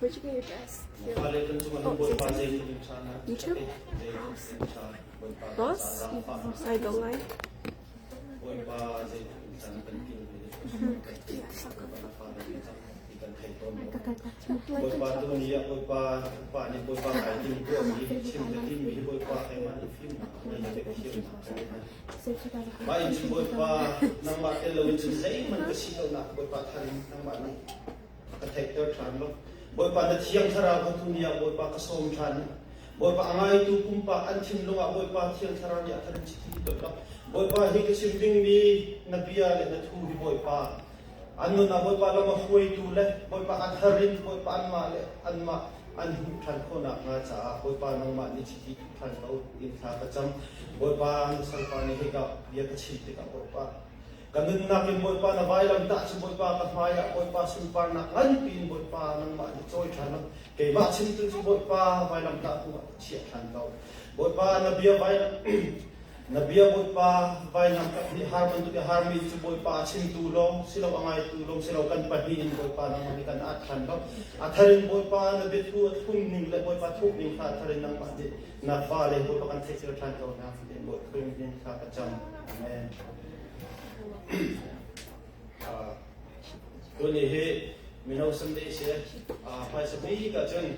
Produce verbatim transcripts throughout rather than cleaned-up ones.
Checking your dress. Fale kan cungah hin Bawipa zeitin in ṭha na. YouTube? Zeitin in ṭha. Bawipa kan Boss? Ṭha na. I don't like. Bawipa zeitin in ṭha na kan ti. Bawipa na fa na kan ṭha. Kan thei tawn. Bawipa tuni ah Bawipa, pa nih Bawipa kai tim tuah mi, chim ka tim mi, Bawipa keimah nih fim na, na ka fim na. Mah in cun Bawipa, nangmah tel lo in cun zeihmanh ka si lo nak, Bawipa tharin nangmah nih ka theihter ṭhan lo. Bawipa na Thiang Thlarau kha tuni ah Bawipa ka sawm ṭhan. Bawipa a ngaitu pumpak an thinlung ah Bawipa Thiang Thlarau nih a tharin chiti Bawipa. Bawipa hi ka chim dingmi na bia le na thu hi Bawipa. An nun ah Bawipa lam a hruaitu le Bawipa a tharin Bawipa anmah le anmah an hmuh ṭhan khawhnak hnga caah Bawipa nangmah nih chiti ṭhan ko in thla ka cam. Bawipa na salpa nih hi ka bia ka chim tikah Bawipa ka nunnak in Bawipa na vailamtah cu Bawipa ka hmaiah Bawipa sunparnak nganpi in Bawipa nangmah nih cawi ṭhan lo. Keimah chim tu cu Bawipa vailamtah hnu ah ka chiah ṭhan ko. Bawipa na bia vailam na bia Bawipa vailamtah nih har bantuk i harmi cu Bawipa a chimtu lawng si lo, a ngaitu lawng si lo, kan pahnih in Bawipa nangmah nih kan at ṭhan lo. A tharin Bawipa na bia thu a thum ning le Bawipa thuk ning kha a tharin nangmah nih na fa le Bawipa kan theihter ṭhan ko hna. Bawipa ning kha ka cam. Amen. Ah, tuni hi mino Sunday si, ah, hmaisa bik ah cun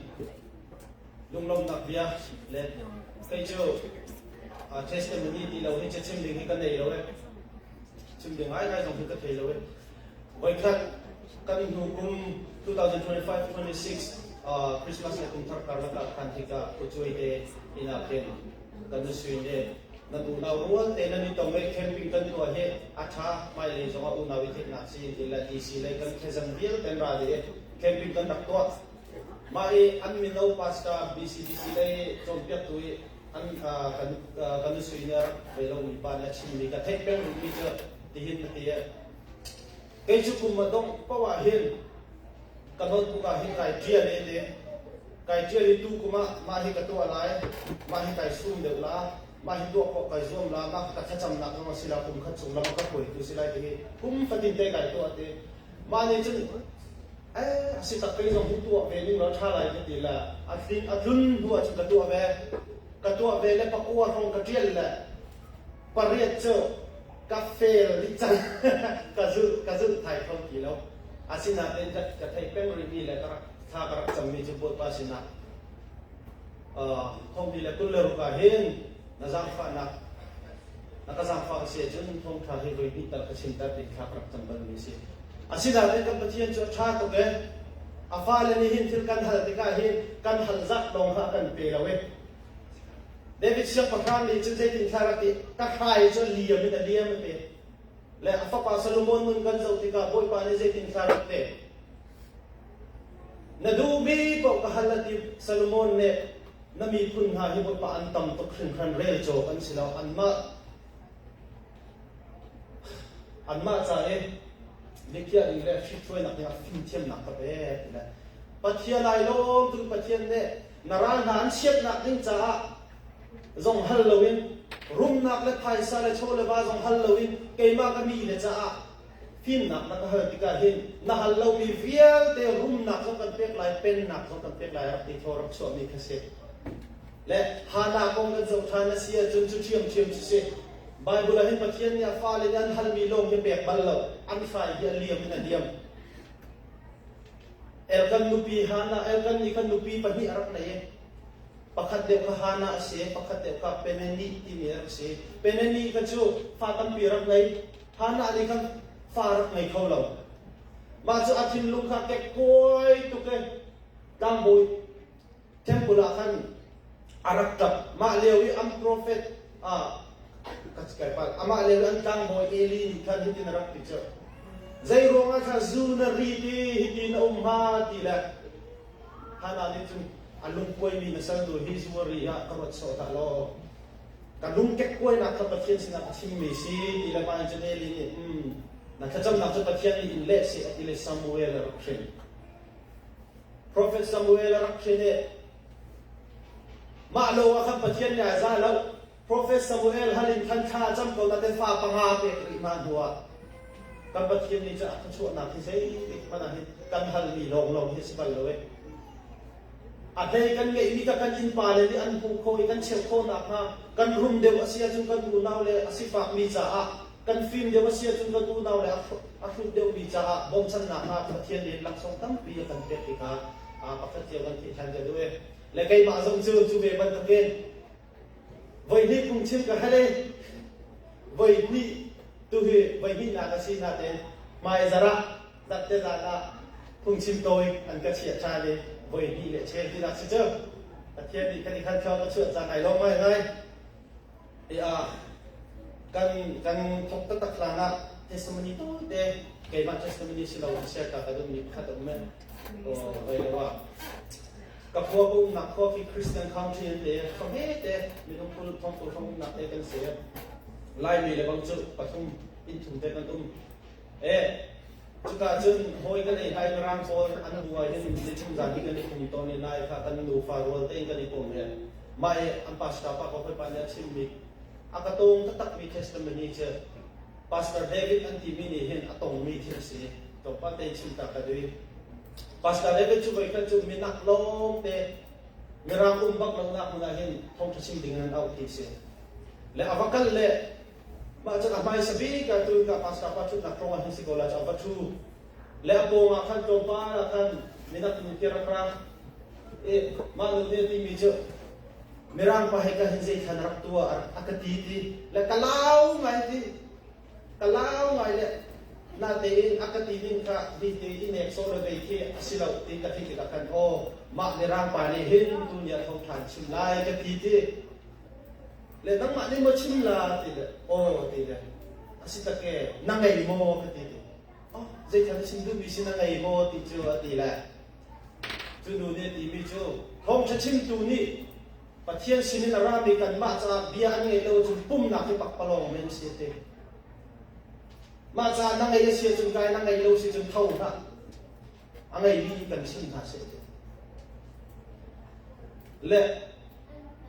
lunglawmhnak bia le kei cu, ah, testimony ti lo hi, chim ding hi ka nei lo eh. Chim ding ngaingai zong hi ka thei lo eh. Voikhat kan hnu kum two thousand twenty-five twenty-six, ah, Christmas le kum thar karlak ah khan hika ucuai te inn ah khin kan nu sui nih na unau rual te nan i tong le camping kan tuah hi a ṭha, hmailei zong a unau i theihnak si in ti le D C lei kan khezan vial kan ra dih i camping kan rak tuah. Mah i an mino pastor B C D C lei cawnpiaktu i an, ah, kan, ah, kan sui nih a rak ve lo mi pa nih a chimmi ka theih peng mi cu tihin a ti i kei cu kum a dongh paoh ah hin ka notebook ah hin kai ṭial i ti. Kai ṭial i tu kum ah mah hi ka tuah lai, mah hi kai sum deuh la, mah hi tuah khawh kai zuam la, mah ka thlacamnak zong a si la, kum khat chung lam a ka hruaitu si lai ti hi kum fatin te kai tuah ti. Mah nih cun, eh, a si tak kei zong hi tuah ve ning lo ṭha lai ka ti la, a tlin, a tlun hnu ah cun ka tuah ve, ka tuah ve le pakua hrawng ka ṭial le pariat cu ka fel dih cang. Ka zulh, ka zulh thai kho ti lo. Asinain ka, ka theih peng rihmi le ka rak, thla ka rak cammi cu Bawipa sinah, ah, thawng hnih le kul le ruk ah hin na zaangfahnak, na ka zaangfah a si ahcun thawngṭha hi voi hnih tal ka chimter ti thla ka rak cam balmi a si. Asinain kan Pathian cu a ṭha tuk e. A fale nih hin thil kan hal tikah hin kan hal zat lawng kha a kan pe lo e. David siangpahrang nih cun zeitin thla rak ti, ka hrai cu a liam in a liam a ti. Le a fapa Solomon nun kan zoh tikah Bawipa nih zeitin thla rak ti, na duhmi paoh ka hal a ti. Solomon nih na miphun hna hi Bawipa an tam tuk hringhran rel cawk an si lo, anmah Anmah ca i bikhiah ding le hrikthuainak dingah fimthiamnak ka pe, ti le Pathian aa lawm tuk. Pathian nih na ral hna an chiatnak ding caah zong hal loin, rumnak le phaisa le chaw le va zong hal loin, keimah ka mi le caah fimnak na ka hal tikah hin na hal lomi vialte rumnak zong kan pek lai, pennak zong kan pek lai, a rak ti thawng rak chuahmi kha si. Le Hannah kong kan zoh ṭhan a si ahcun cu ṭhiamṭhiam cu si. Baibal ah hin Pathian nih a fale nih an halmi lawng hi pek bal lo, an hrai hi a liam in a liam. Elkan nupi Hannah, Elkan nih khan nupi pahnih a rak nei. Pakhat deuh kha Hannah a si, pakhat deuh kha Peneni timi a rak si. Peneni kha cu fa tampi a rak nei. Hannah nih khan fa a rak nei kho lo. Mah cu a thinlung kha kekkuai tuk i tlangbawi temple ah khan a rak ṭap. Mah lio i an prophet, ah, ka ci kai pal. Amah lio i an tlangbawi Eli nih khan hitin a rak ti cu, zei ruangah kha zu na ri ti hitin a um hnga ti le Hannah nih cun a lungkuaimi na saltu hi zu a ri ah ka ruat sawh hlah law. Ka lungkek kuainak kha Pathian sinah ka chimmi si ti le mah in cun Eli nih, um, na thlacamnak cu Pathian nih in leh si a ti le Samuel a rak hrin. Prophet Samuel a rak hrin i mah lo ah khan Pathian nih aa za lo. Prophet Samuel hal in khan thla a cam ko nain fa panga pek rih hna hnu ah kan Pathian nih cun a thluachuahnak hi zeihmanh ah hin kan halmi lawnglawng hi a si bal lo i A hlei kan ngeihmi kha kan innpa le nih an hmuh khawh i kan cheuh khawh nakhnga kan rum deuh a si ahcun kan unau le a sifak mi caah, kan fim deuh a si ahcun kan unau le a hru-, a hrut deuh mi caah bawmchan nakhnga Pathian nih laksawng tampi a kan pek tikah, aa, pakhat cio kan thih ṭhan ka duh i. Le keimah zong cu cu ve bantukin voihnih phungchim ka hal i, voihnih tu hi voihnihnak a si nain hmaizarh ah, Zate zan ah phungchim tawi an ka chiah ṭhan i, voihnih le ṭhen tinak si cu Pathian nih kan i khan thlau ka chuah caan ai lawm ngaingai. I, aa, kan, kan thawk taktak hlan ah testimony tawite, keimah testimony si lo, share ta ka duhmi pakhat a um i, aw, voi lo ah ka khua ka umnak khua khi Christian country an ti, khuahme te, minung kul thong kul thong umnak te kan si. Laimi le bang cu pathum, inn thum te kan um. Eh, cuka cun hawi kan ei hai Mirang pawl an buai hin nikum zan hi kan i kum tawn i, nai kha kan nufa rual tein kan i pom i, mah i an pastor pa ka hawipa nih a chimmi a ka tawng taktakmi testimony cu Pastor David an timi nih hin a tongmi thil si. Tlawmpal tein chim ta ka duh i, Pastor David cu voikhat cu minak lawngte Mirang um bak lonak hmun ah hin thawngṭha chim ding in an auh ti si. Le a va kal le mah cun a hmaisa bik ah tu ka pastor pa ṭhutnak ṭong ah hin si ko lai cu a va ṭhu. Le a pawng ah khan tlawmpal ah khan minak nu khi a rak ra. Eh, mah nu nih a timi cu, Mirang pa he ka hin zei khan rak tuah a, a ka ti ti. Le ka lau ngai ti. Ka lau ngai le, na tein a ka ti ning kha, mi te i nek sawh le vei khi a si lo, ti ka theih tikah khan, aw, mah Mirang pa nih hin tu ni a thawngṭha chim lai ka ti ti. Le nangmah nih maw chim la? Ti le, aw, ti le, a si tak e, na ngei maw? Ka ti ti. Aw, zei khan a chim duhmi si na ngei maw? Ti cu a ti le. Cu nu nih a timi cu, thawngṭha chimtu nih Pathian sinin a rami kanmah caah bia an ngeih lo cun pumhnak hi pakpalawng men si a ti. Mah caah na ngei a si ahcun kai, na ngei lo si cun tho hna. A ngeimi kan chim hna seh. Le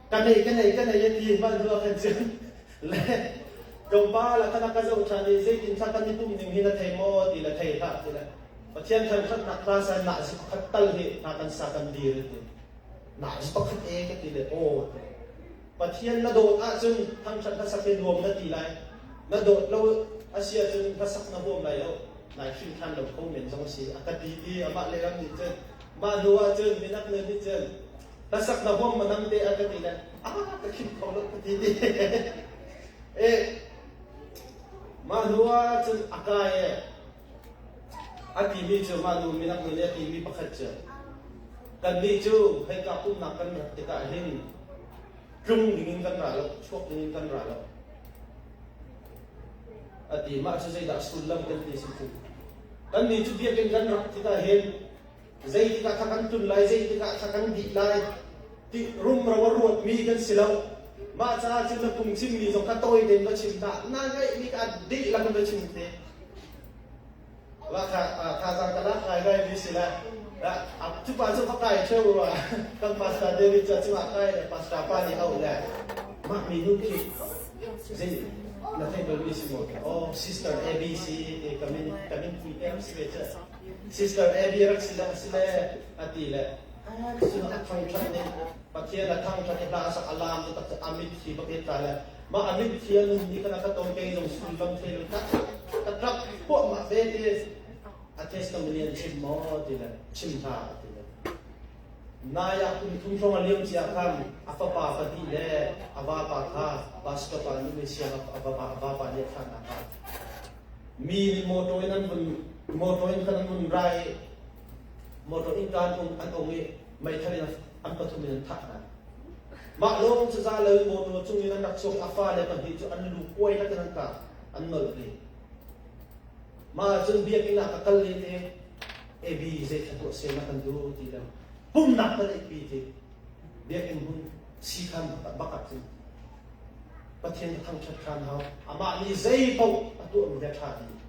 ka nei, ka nei, ka nei a ti hmanh hnu ah khan cun le tlawmpal ah khan a ka zoh ṭhan i, zeitin kha kan i pumh ning hi na thei maw ti le, thei hlah ti le, Pathian thangṭhatnak hla sa, na zi pakhat tal hi hna kan sa kan dir a ti. Na zi pakhat e ka ti le, aw, Pathian na dawt ahcun thangṭhat hlasak hi nuam na ti lai. Na dawt lo a si ahcun hlasak na huam lai lo. Nai hrin ṭhan lo kho men zong a si, a ka ti ti, amah le ram nih cun. Mah hnu ahcun minak nih cun, hlasak na huam maw nang te, a ka ti le, a ka khim kho lo ka ti ti. Eh, mah hnu ahcun a kai e. A timi cu mah nu minak nu nih a timi pakhat cu, kannih cu hei ka pumhnak kan rat tikah hin tlung dingin kan ra lo, chuak dingin kan ra lo, a ti. Mah cu zeidah sullam kan ti si cu, kannih cu biakinn kan rat tikah hin, zeitikah kha kan tun lai, zeitikah kha kan dih lai ti rumro a ruatmi kan si lo. Mah caah cun na phungchimmi zong kha tawi tein va chim hna, na ngeihmi kha a dih lam va chim te. Lak kha, aa, thazaang ka lak ngaingai mi si lai. Aa, a, cupa cu va kai ṭheo rua. Kan Pastor David cu a cungah kai le, Pastor pa nih auh le. Mah mi nu khi zei na theih bal mi si maw? Oh, Sister A B C, eh, ka min, ka min pui pek si ve cu. Sister A B rak si le, si le, a ti le. Aa, cu a thangṭhat nih. Pathian a thangṭhat i hla a sak a lam taktak cu a mitthli bak i tla le, mah a mitthli a nun nih khan a ka tawn, kei zong sullam thei lo, ka, ka ṭap puahmah ve ti. A testimony an chim maw ti le, chim hna a ti le. Nai ah kum thum hrawng a liam cia khan a fapa pahnih le a vapa kha pastor pa nih le siang a, a vapa, a vapa nih a thlah hna kha. Mi nih motor in an vun, motor in khan an vun ra i, motor in kan ong, an ong i, meithal in an pathum in an thah hna. Mah lawng cu za lo i motor cung in an rak chuak, a fale pahnih cu an lu kuai hlat in an kah, an nolh ve. Mah cun biakinn ah ka kal le te, A B, zei kha tuah seh na kan duh ti lo. Pumhnak na neihpi ti. Biakinn hmun si khan bakah cun Pathian ka thangṭhat ṭhan hau. Amah nih zei paoh a tuahmi le ṭha dih.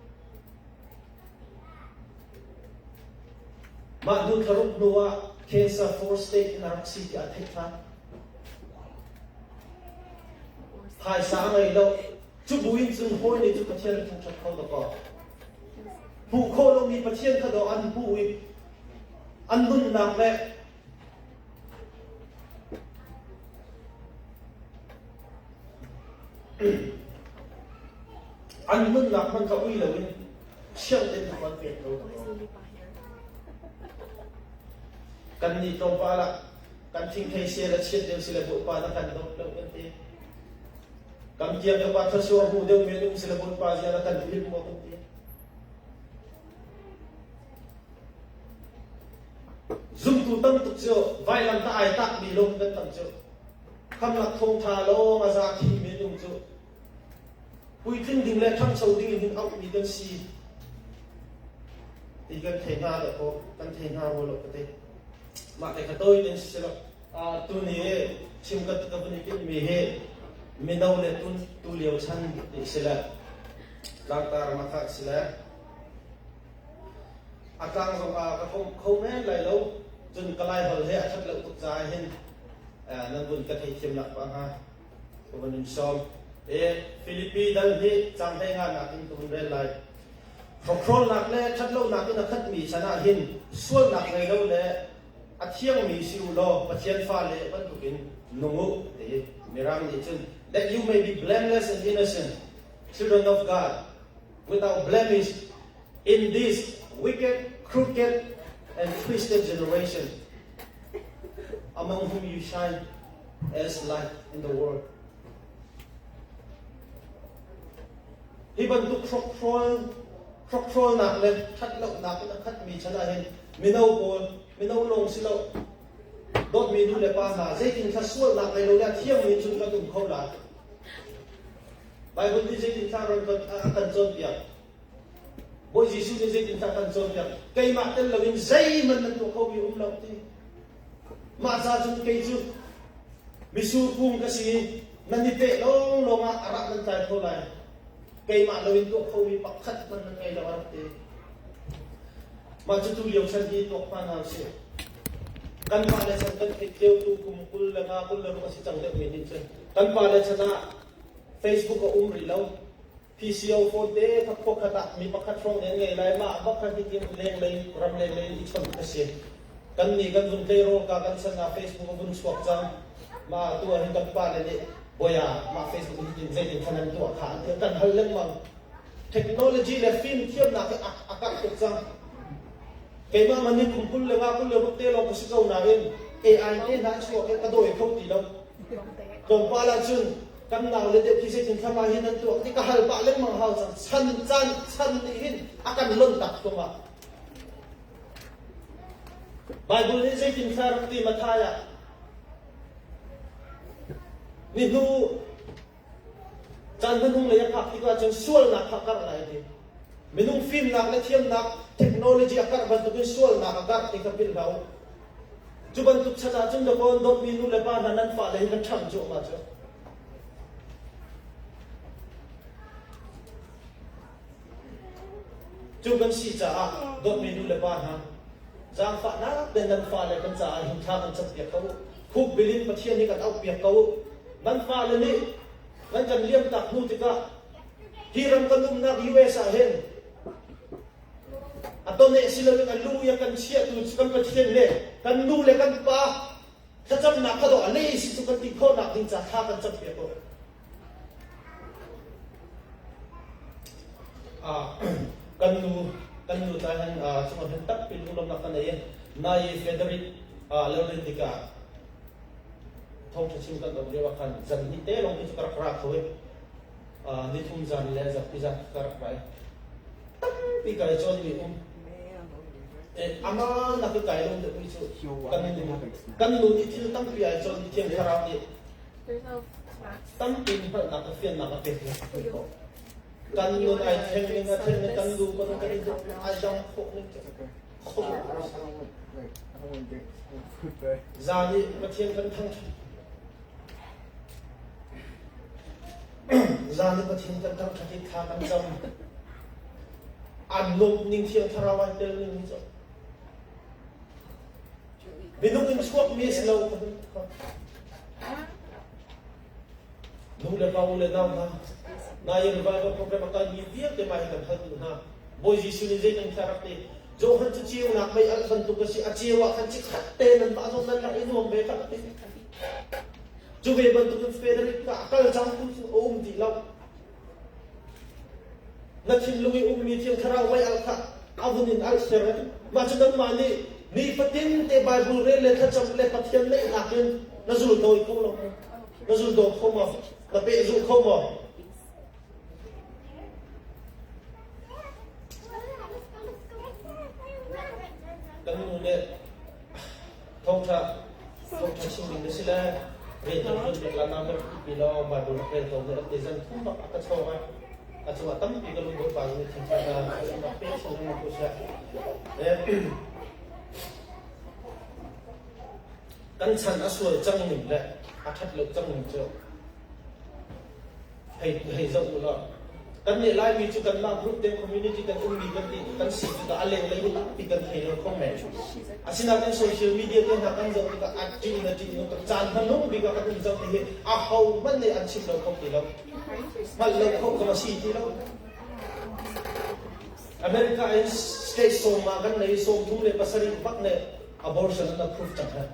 Mah hnu thlaruk hnu ah cancer four stage in a rak si tiah a theih ṭhan. Phaisa a ngei lo. Cu buin cun hawi nih cu Pathian an thangṭhat kho tuk ko. Hmuh khawh lomi Pathian kha dawh an hmuh i an nunnak le An nunnak hman kha ui lo in, siangtin kha kan pek lo. Kan nih tlawmpal ah kan thing thei sehla chiat deuh sila Bawipa na kan dawt lo kan ti. Kan kiang deuh pa thluasuah hmuh deuh men um sila Bawipa zia na kan lim maw kan ti. Zumtu tam tuk cu vailam ta ai tak mi lawng kan tam cu. Khamlak thawngṭha lawng a za khi mi lung cu puitling ding le ṭhangcho ding in hin auh mi kan si. Ti kan thei hna dah ko, kan thei hna rua lo ka ti. Mah te ka tawi tein si lo. Aa, tuni chim ka, ka vun i kit mi hi mino le tun tu lio chan ti si le. Tlangtar ma kha si le. A tlang zong a ka kho, kho men lai lo. Cun ka Lai hol he a ṭhat lo tuk caah hin, aa, nan vun ka thei thiamnak pa hnga. Ka vun in sawm. E, Filipi dal hnih cang hlei nga nakin ka vun rel lai. Hrawkhrawlnak le ṭhatlonak in a khatmi chan ah hin sualnak ngei lo le a thiangmi si uh law, Pathian fale bantukin nung uh, a ti. Mirang nih cun, "That you may be blameless and innocent, children of God, without blemish in this wicked, crooked, and twisted generation, among whom you shine as light in the world." Hi bantuk hrawkhrawl, hrawkhrawlnak le ṭhatlonak in a khatmi chan ah hin mino pawl, mino lawng si lo, dawtmi nu le pa hna, zeitin kha sualnak ngei lo le a thiangmi cun kan um kho lai. Baibal nih zeitin kha ron kan, a kan cawnpiak. Bawi Jesuh nih zeitin kha kan cawnpiak? Keimah tel loin zeihmanh nan tuah khomi a um lo ti. Mah ca cun kei cu mitsur kung ka si, nan i peh lawnglawng ah a rak nan tlai kho lai. Keimah loin tuah khomi pakhat hmanh nan ngei lo, a rak ti. Mah cu tu lio chan hi tuak hna hna usih. Kan pa le chan kan theih tleu tu kum kul le nga, kul le ruk a si cang deuh mi nih cun kan pa le chan ah Facebook a um rih lo. P C O phone te kha khua khat ah mi pakhat hrawng nen ngei lai, mah pakhat hi tin lenglei, ram lenglei i chawnh ka si. Kannih kan vun tleirawl ka kan chan ah Facebook a vun chuak cang. Mah tu ah hin kan pa le nih, "Bawi ah, mah Facebook hi tin zeitin khan an tuah kha," an ti, kan hal lengmang. Technology le fimthiamnak hi a, a karh tuk cang. Keimah mah nih kum kul le nga, kul le ruk te lawng ka si ko nain A I te hna chuak in ka dawi kho ti lo. Tlawmpal ah cun kan nau le deuh khi zeitin thla mah hi nan tuak ti ka hal pah lengmang hau cang. Chan, chan, chan nih hin a kan lon tak tuk ah. Baibal nih zeitin thla rak ti Matthai ah, ni hnu caan hmanung lei a phak tikah cun sualnak kha a karh lai ti. Minung fimnak le thiamnak, technology a karh bantukin sualnak a karh ti kha philh hlah u. Cu bantuk chan ahcun na kawn dawtmi nu le pa hna nan fale hi kan ṭhang cuahmah cu. Cu kan si caah dawtmi nu le pa hna, zaangfahnak tein nan fale kan caah hin thla kan campiak ko u. Khuk bil in Pathian hi kan auhpiak ko u. Nan fale nih nan kan liamtak hnu tikah hi ram kan umnak U S ah hin a ton eh si loin a lui a kan chiahtu cu kan Pathian le kan nu le kan pa thlacamnak kha dawh a lei si cu kan ti khawhnak ding ca thla kan campiak ko. Ah, kan nu, kan nu ca hin, ah, cungah hin takpi lunglawmhnak kan ei. Nai Frederick, ah, lo len tikah thawngṭha chim kan dong lio ah khan zan hnih te lawng hi cu ka rak ra kho i, ah, ni thum zan le zarhpi zan ka rak ra i, tampi kai cawn mi um. Eh, amah nak i kai lo deuh mi cu kan nu, kan nu nih thil tampi ai cawn mi thiang thlarau nih tampi nih hngalhnak a fiannak a pek. Kan nun ai thleng ning a thleng ning kan lu kan kan ai dang khawh ning. Zan i Pathian kan thangṭhat. Zan i Pathian kan thangṭhat i thla kan cam. An lawm ning thiang thlarau ai tel ning hi cu. Minung in chuak mi a si lo. Nu le pa, u le nau hna, Nai Revival Program a kalmi vialte mah hi kan hal duh hna. Bawi Jesuh nih zeitin thla rak ti? Johan cu ceunak mei alh bantuk a si, a ceu ah khan cikhat te nanmah zong nan rak i nuam ve kha a ti. Cu ve bantukin Frederick kha a kal cang tu cu a um dih lo. Na thinlung i ummi thil thlarau mei alh kha a vun in alh ser. Mah cu nangmah nih ni fatin te Baibal rel le thlacam le Pathian neihnak in na zul tawi kho lo. Na zul tawi kho maw? Na pehzulh kho maw? Kan nu nih thawngṭha, thawngṭha chim ding na si le, rian kan hmun ding lam nam kan pi lo, Baibal rak rel ko nih, rak te zan thum bak a ka chawng a, a cungah tampi ka lungdawh pah nih, thangṭhatnak, thangṭhatnak pek chim ding na ko seh. Eh, kan chan a sual cang ning le a ṭhat lo cang ning cu hei, hei zoh u law. Kan nih Laimi cu kanmah group te community kan ummi kan ti, kan si tikah a lenglei hi tampi kan thei lo kho men. Asinain social media te hna kan zoh tikah a ṭih na ṭih nu kan caan hmanung bik ah kan um cang ti hi ahohmanh nih an chim lo kho ti lo. Hngalh lo kho zong a si ti lo. America in state sawmnga kan nei, sawmthum le pasarih bak nih abortion an approve cang hna.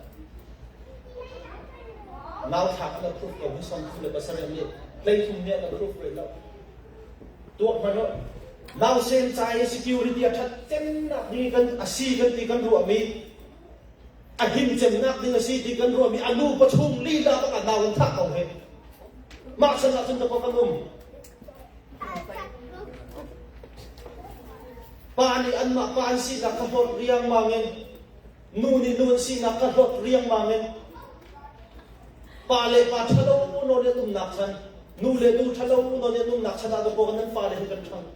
Nau thlak an approve ko hi, sawmthum le pasarih nih, hleithum nih an approve rih lo. Tuak hmanh u. Nausen ca i security a ṭhat cemnak ding i kan, a si kan ti kan ruahmi, a him cemnak ding a si ti kan ruahmi, a nu pathum lila bak ah nau an thah ko hi. Mah chan ah cun ka kan um. Pa nih anmah pa an sinak kha hlawt riangmang in, nu nih nu an sinak kha hlawt riangmang in, pa le pa ṭhalo nawn in umnak chan, nu le nu ṭhalo nawn in umnak chan ah ka pawh nan fale hi kan ṭhang.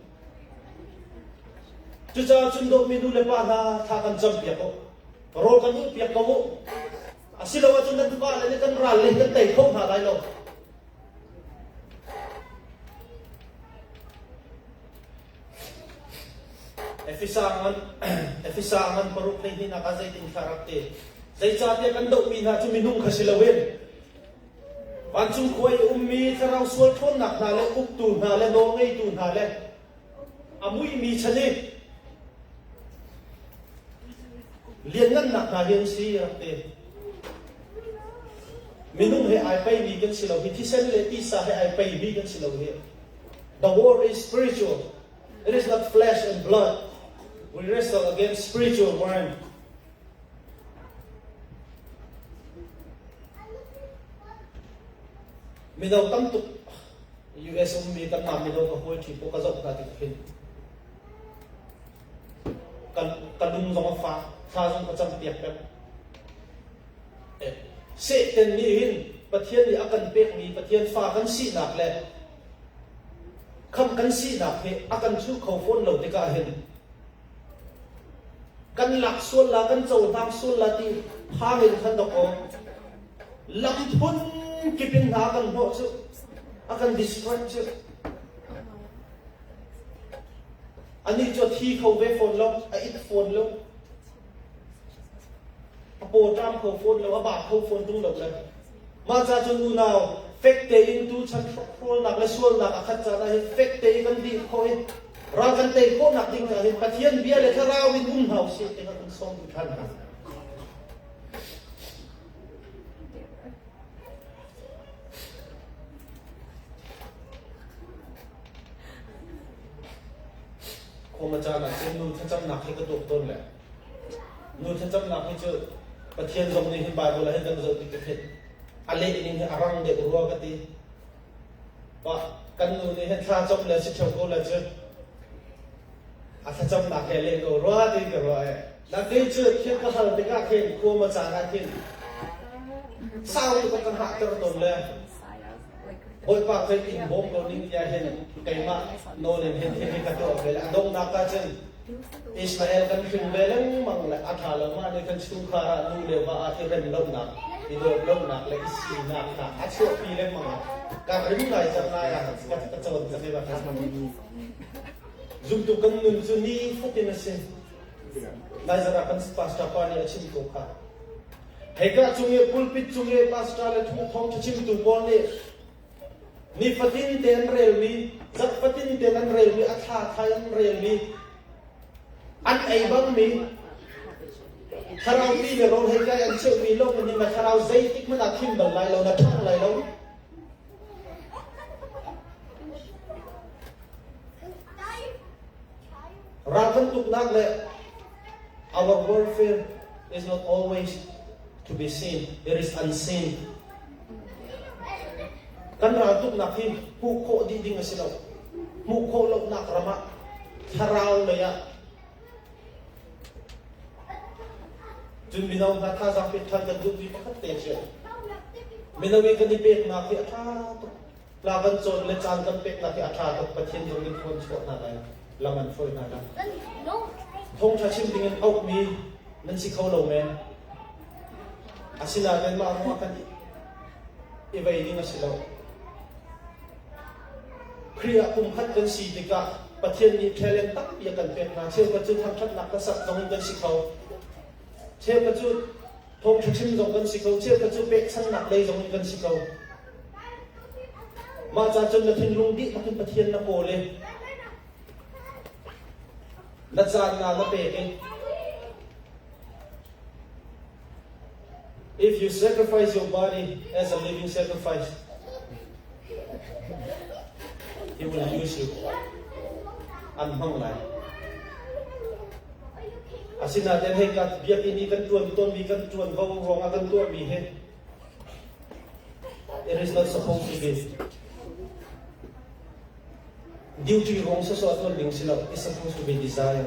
Cucaah cun dawtmi nu le pa hna thla kan campiak u, rawl kan ulhpiak ko u. Asiloah cun nan fale nih kan ral le kan tei kho hna lai lo. Efesa ngan, Efesa ngan paruk hleihnih nak ah zeitin thla rak ti? Zeicahtiah kan dohmi hna cu minung kha si loin, vancung khua i ummi thlarau sual ṭhawnnak hna le uktu hna le nawlngeitu hna le a muihmi chan i lianngannak hna hi an si, rak ti. Minung he aa peimi kan si lo hi, thisen le tisa he aa peimi kan si lo hi. The war is spiritual. It is not flesh and blood. We wrestle against spiritual realm. Mino tam tuk U S ummi kanmah mino ka hawi ṭhi paoh ka zoh hna tikah hin ka, ka lung zong a fak, thla zong ka campiak peng. Eh, Satan nih hin Pathian nih a kan pekmi Pathian fa kan sinak le khamh kan sinak hi a kan chuh kho fawn lo tikah hin kan lak sual la, kan cohlang sual la ti phang in khan dah ko. Lam phun kip in hna a kan hnawh cu, a kan distract cu. Anih cu a thi kho ve fawn lo, a it fawn lo. A pawṭam kho fawn lo, a bak kho fawn tung lo le. Mah ca cun unau, fek tein tu chan hrawlnak le sualnak a khat caan ah hin fek tein kan dih khawh i ral kan tei khawhnak ding caah hin Pathian bia le thlarau in um hna u sih, tiah kan sawm ṭhan hna. Khuama caan ah cun nu thlacamnak hi ka tuak tawn le. Nu thlacamnak hi cu Pathian zong nih hin Baibal ah hin kan zoh ti ka theih. A leh ning hi a rang deuh rua ka ti. Pa, kan nu nih hin thlacam le si ṭheo ko le cu a thlacamnak he leh ko rua ti ka ruah eh. Nak kei cu thil ka hal tikah khin khuama caan ah khin sau tuk ka hngahter tawn le. Bawipa, kei in bawm ko ning tiah hin keimah nawl in hin thil hi ka tuah ve le a donghnak ah cun Ishmael kan hring ve lengmang le a ṭha lo mah nih kan chungkhar ah nu le va ah i rem lonak, i dawt lonak le i sinak hna a chuahpi lengmang ah ka rim lai cang lai ah ka, ka cawn cang i va ka zumtu kan nun cu ni fatin a si. Laizarah kan pastor pa nih a chim ko kha. Hei ka cung i pulpit cung i pastor le thawngṭha chimtu pawl nih ni fatin te an relmi, zarh fatin te an relmi, a thla thai an relmi, an ei bangmi, Thlarau pi le rawl hei kai an cheuh mi lo, na ning a thlarau zei tik mana thim bal lai lo, na thang lai lo. Ral kan tuknak le our warfare is not always to be seen. It is unseen. Kan ral tuknak hi hmuh khawh dih ding a si lo. Hmuh khawh lonak ramah thlarau lei ah cun mino hna thazaang pek ṭhan kan duhmi pakhat te a si. Mino i kan i peknak hi a ṭha tuk. Hla kan cawn le caan kan peknak hi a ṭha tuk. Pathian zong in khuan chuah hna lai, lam an fawi hna lai. Thawngṭha chim dingin a ukmi nan si kho lo men. Asinain mah ruangah kan i, i vei ding a si lo. Khrih ah pumkhat kan si tikah Pathian nih ṭhelen tampi a kan pek hna. Cheukhat cu thangṭhatnak hla sak zong in kan si kho. Cheukhat cu thawngṭha chim zong kan si kho. Cheukhat cu pekchannak lei zong in kan si kho. Mah ca cun na thinlung dih takin Pathian na kawl i na caan na pek i If you sacrifice your body as a living sacrifice, he will use you. An hmang lai. Asinain hei ka biakinn i kan ṭuan tawnmi, kan ṭuan vo ruangah kan tuahmi hi, it is not supposed to be duty ruang sawsawh a tuan ding si lo, it's supposed to be desire.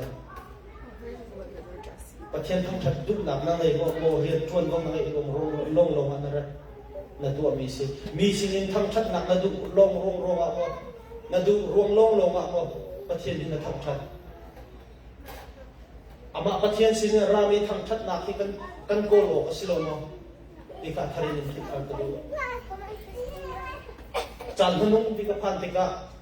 Pathian thangṭhat duhnak na ngei maw, maw rian ṭuan bang na ngei lawng, lawng, lawng, lawng ah na rat, na tuahmi si. Mi sinin thangṭhatnak na duh lawng ruang ruang ah maw, na duh ruang lawng lawng ah maw, Pathian nih na thangṭhat. Amah Pathian sinin a rami thangṭhatnak hi kan, kan kawl awk a si lo maw? Ti kha thar in in thil kan ka duh. Caan hmanung ti ka phan tikah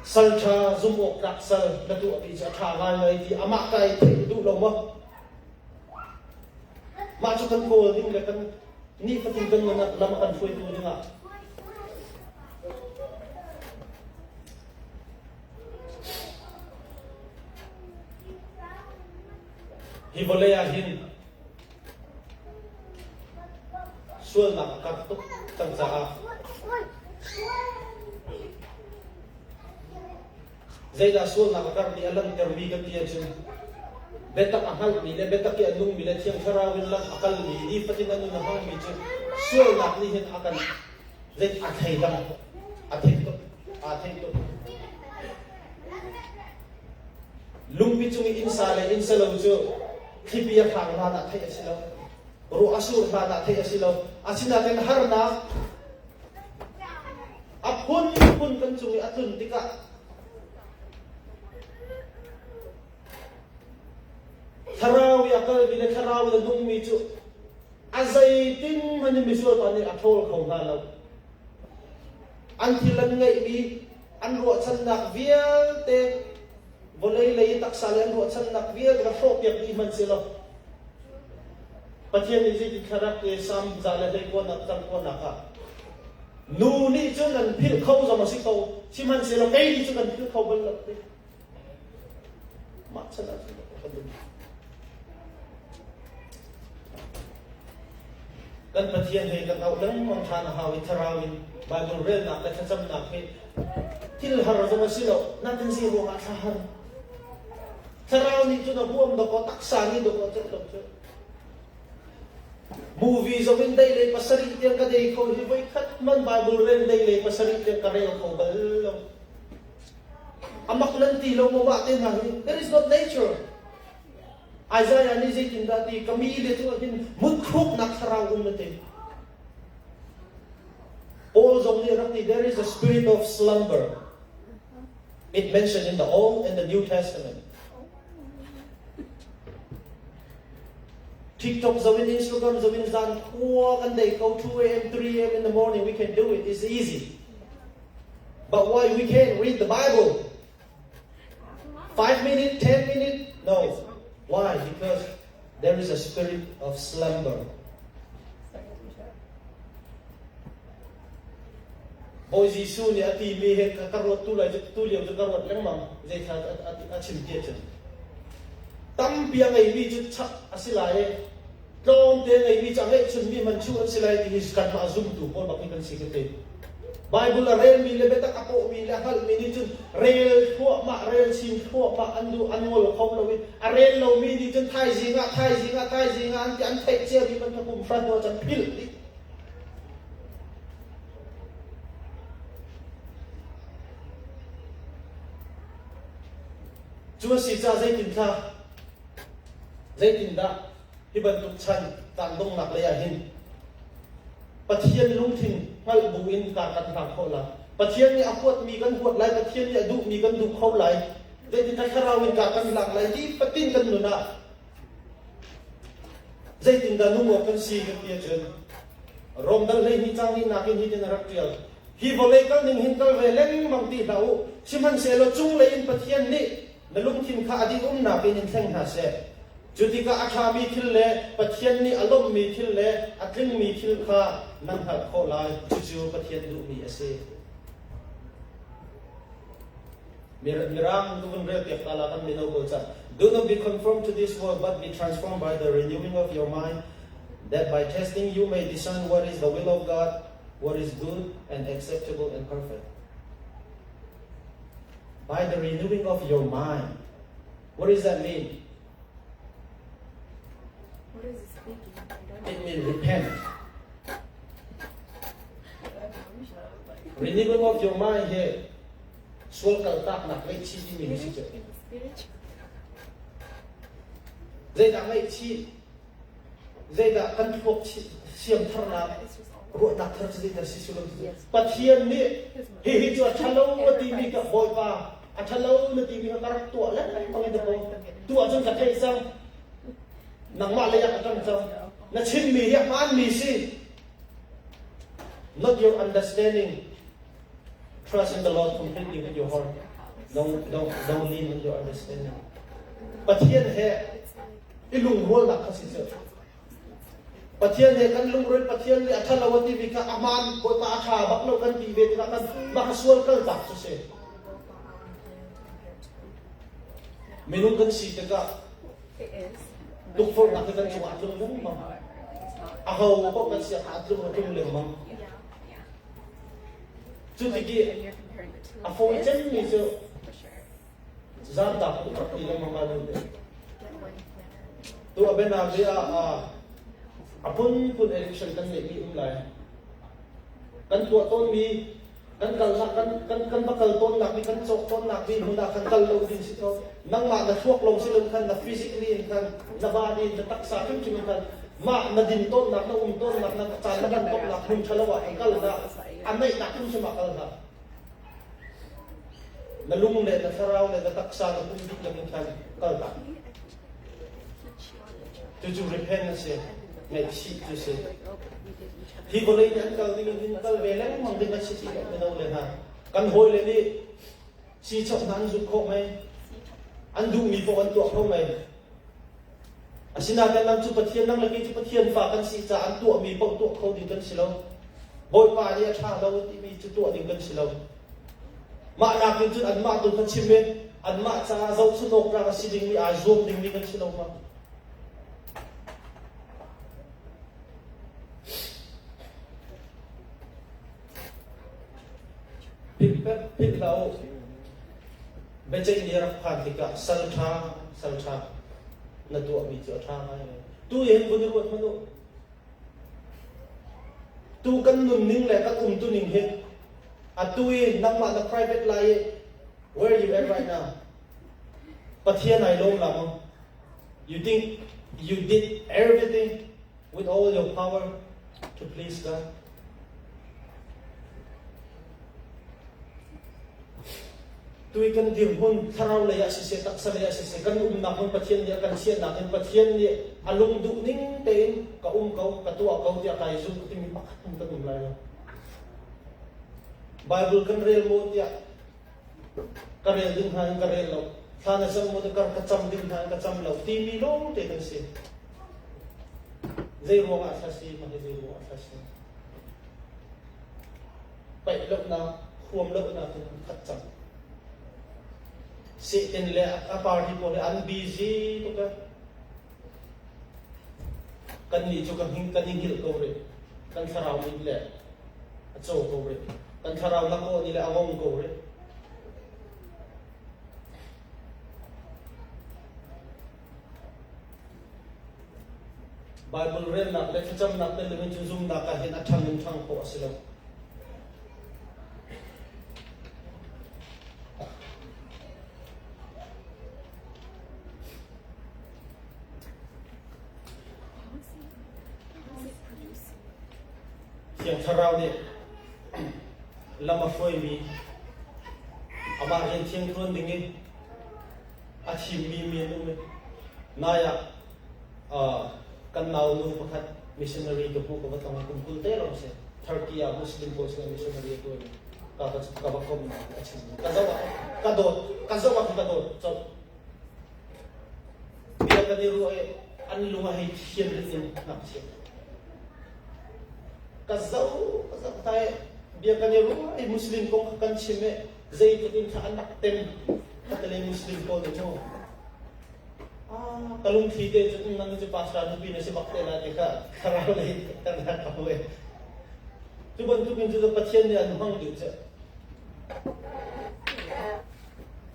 salṭha zum awk tlak sal na tuahmi cu a ṭha ngaingai ti amah ka i theih duh lo maw? Mah cu kan kawl ding le kan nih fatin kan nunnak lam a kan hruaitu dingah hi vawlei ah hin sualnak a kar tuk cang caah zeidah sualnak a karmi a langhtermi kan ti ahcun, biatak a hngalhmi le biatak i a nungmi le Thiang Thlarau in lam a kalmi, nifatin a nun a hmangmi cu sualnak nih hin a kan, zei a thei dang, a thei tuk, a thei tuk. Lungpi cung i innsa le innsa lo cu thlipi a hlang hlan ah theih a si lo. Ruah a sur hlan ah theih a si lo. Asinain harnak a phunphun kan cung i a tlun tikah Thlarau i a kalmi le Thlarau in a nungmi cu a zeitin hmanh in misual pa nih a ṭhawl kho hna lo. An thil an ngeihmi, an ruahchannak vialte, vawlei lei i taksa le an ruahchannak vialte a hlawhpiak dih hmanh si lo. Pathian nih zeitin thlarau te Salm za le hleikuanak, tlangkuanak ah, nu nih cun an philh kho zong a si ko, sihmanhsehlaw kei nih cun an philh kho bal lo ti. Mah chan ah cun kan duh. Kan Pathian he kan auh lengmang ṭhan a hau i Thlarau in Baibal relnak le thlacamnak he thil har zong a si lo, nakin si ruangah thla har. Thlarau nih cun a huam dawk aw, taksa nih dawk aw, cek lo cu. Movie zong in dei lei pasarih tiang ka dei kho hi, voikhat hmanh Baibal rel dei lei pasarih tiang ka rel kho bal lo. A mak nan ti lo maw mah te hna hi? There is not nature. Isaiah nih zeitindah ti, ka mi le cu hin mutkhuknak thlarau um na ti. Paul zong nih rak ti, there is a spirit of slumber. It mentioned in the Old and the New Testament. TikTok zoin, Instagram zoin, zan khua kan dei ko, two a.m., three a.m. in the morning, we can do it. It's easy. But why we can't read the Bible? Five minutes, ten minutes? No. Why? Because there is a spirit of slumber. Bawi Jesuh nih a timi he ka, ka ruat tu lai cu, tu lio cu ka ruat lengmang, zei kha a, a, a chim tiah cun. Tampi a ngeimi cu chak a si lai e. Tlawmte a ngeimi cu a ngeih chunmi hman chuh an si lai ti hi kanmah a zumtu pawl bak hi kan si ka ti. Bible a relmi le biatak a pawhmi le a hngalhmi nih cun rel thluahmah, rel chin thluahmah an duh, an ngol kho lo i a rel lomi nih cun thaizing ah, thaizing ah, thaizing ah an ti, an theih ciami bantuk kum hran hnuah cun philh dih. Cu a si caah zeitin dah, zeitindah hi bantuk chan tangdongnak lei ah hin Pathian lungthin hngalh buin kar kan hlang khawh lai? Pathian nih a huatmi kan huat lai, Pathian nih a duhmi kan duh kho lai. Zeitindah thlarau in kar kan hlang lai? Hi fatin kan nun ah zeitindah nung awk kan si kan ti ahcun, Rom dal hleihnih cang hnihnak in hitin a rak ṭial: Hi vawlei kal ning hin kal ve lengmang ti hlah u. Sihmanhsehlaw cunglei in Pathian nih na lungthin kha a dih umnak in in thleng hna seh. Cutikah a ṭhami thil le Pathian nih a lawmhmi thil le a tlingmi thil kha nan hngalh khawh lai. Cucu Pathian duhmi a si. Mir-, Mirang tu vun rel piak ta la kan mino ko ca. Do not be conformed to this world, but be transformed by the renewing of your mind, that by testing you may discern what is the will of God, what is good and acceptable and perfect. By the renewing of your mind. What does that mean? What is he speaking? I don't know. It means repent. Renewing of your mind hi sual kaltaknak ngaihchih timi hi si cu. Zeidah ngaihchih? Zeidah kan thluak chih, siamtharnak, ruahnak thar cu zeidah si si lo? Pathian nih hihi cu a ṭha lo a timi ka Bawipa, a ṭha lo na timi kha ka rak tuah lengmang in ka ko. Tuah cun ka theih cang. Nangmah lei ah ka ṭang cang. Na chimmi hi a hmaanmi si. Not your understanding. Trust in the Lord completely with your heart. Don't, don't, don't lean on your understanding. Pathian he i lungrualnak kha si cu. Pathian he kan lungrual, Pathian nih a ṭha lo a timi kha a hmaan, Bawipa a ṭha bak lo kan ti ve tikah kan mah kha sual kaltak cu si. Minung kan si tikah tukforhnak hi kan cungah a tlung lengmang. Aho paoh kan si ah a tlung, a tlung lengmang. Cutikah a fawi cemmi cu zan tak tuk ti lengmang a lut. Tu a bianabia ah a phunphun election kan neihmi um lai. Kan tuah tawnmi, kan kal hna, kan, kan, kan va kal tawnnak mi, kan cawk tawnnak mi hmun ah khan kal lo ding si ko. Nangmah na thluak lawng si lo khan, na physically in khan, na body in, na taksa hrimhrim in khan, mah na din tawnnak, na um tawnnak, na caan na kan tawnnak hmun ṭha lo ah khan kal hna. A neihnak hrimhrim ah kal hna. Na lung le na thlarau le na taksa na pumh bik lengmang khan kal ta. Cucu repent a si, ngaihchih cu si. Hi vawlei nih an kal ding in kal ve lengmang ding a si ti mino le hna. Kan hawile nih si chauh hna an zumh khawh mei. An duhmi paoh an tuah kho mei. Asinain nang cu Pathian, nang le kei cu Pathian fa kan si caah an tuahmi paoh tuah kho ding kan si lo. Bawipa nih a ṭha lo timi cu tuah ding kan si lo. Mah nakin cun anmah tu kha chim i anmah caah zohchunhawk ṭang a si dingmi aa zuam dingmi kan si lo hna. Philh pek, philh hlah u. Biaceih ni a rak phan tikah sal ṭha, sal ṭha na tuahmi cu a ṭha ngai. Tu i hin vun i ruat hmanh u. Tu kan nunning le kan umtuning hi atu i nangmah na private lai i where you at right now? Pathian aa lawm lai maw? You think you did everything with all your power to please God? Tu i kan dirhmun, thlarau lei ah siseh, taksa lei ah siseh, kan umnak hmun Pathian nih a kan chiahnak in Pathian nih a lungduh ning tein ka um ko, ka tuah ko tiah kaa zumh timi pakhat hmun kan um lai lo. Bible kan rel maw tiah ka rel ding hna in ka rel lo. Thla na cam maw tiah ka, ka cam ding hna in ka cam lo timi lawngte kan si. Zei ruangah a thla si, mah hi zei ruangah a thla si? Paih lonak, hruam lonak in khat cang. Satan le a party pawl hi an busy tuk a. Kannih cu kan hing, kan i hngilh ko rih. Kan thlarau mit le a co ko rih. Kan thlarau na ko nih le a ngong ko rih. Bible relnak le thlacamnak tel loin cun zumnak ah hin a ṭhang in ṭhang khawh a si lo. Thiang Thlarau nih lam a hruaimi, amah rian thiang ṭuan ding i a thimmi mi an um i, nai ah, aa, kan nau nu pakhat missionary ka hmuh ka va tong i kum kul te lawng si. Turkey ah Muslim pawl sinah missionary a ṭuan i ka va, ka va komh a chim. Ka zoh ah, ka dawt, ka zoh ah ka dawt colh. Bia kan i ruah i an lung a hei thian rih in ngakchia. Ka zoh, ka zoh ta i bia kan i ruah i Muslim kong kha kan chim i zeitik in kha an rak tem. Ka tele Muslim pawl nih maw? Ah, ka lungthli te cu, "Um, nang cu pastor nupi na si bak te lai," ti kha, ka rau lei, ka na ka hoi. Cu bantuk in cu Pathian nih an hmang dih cu.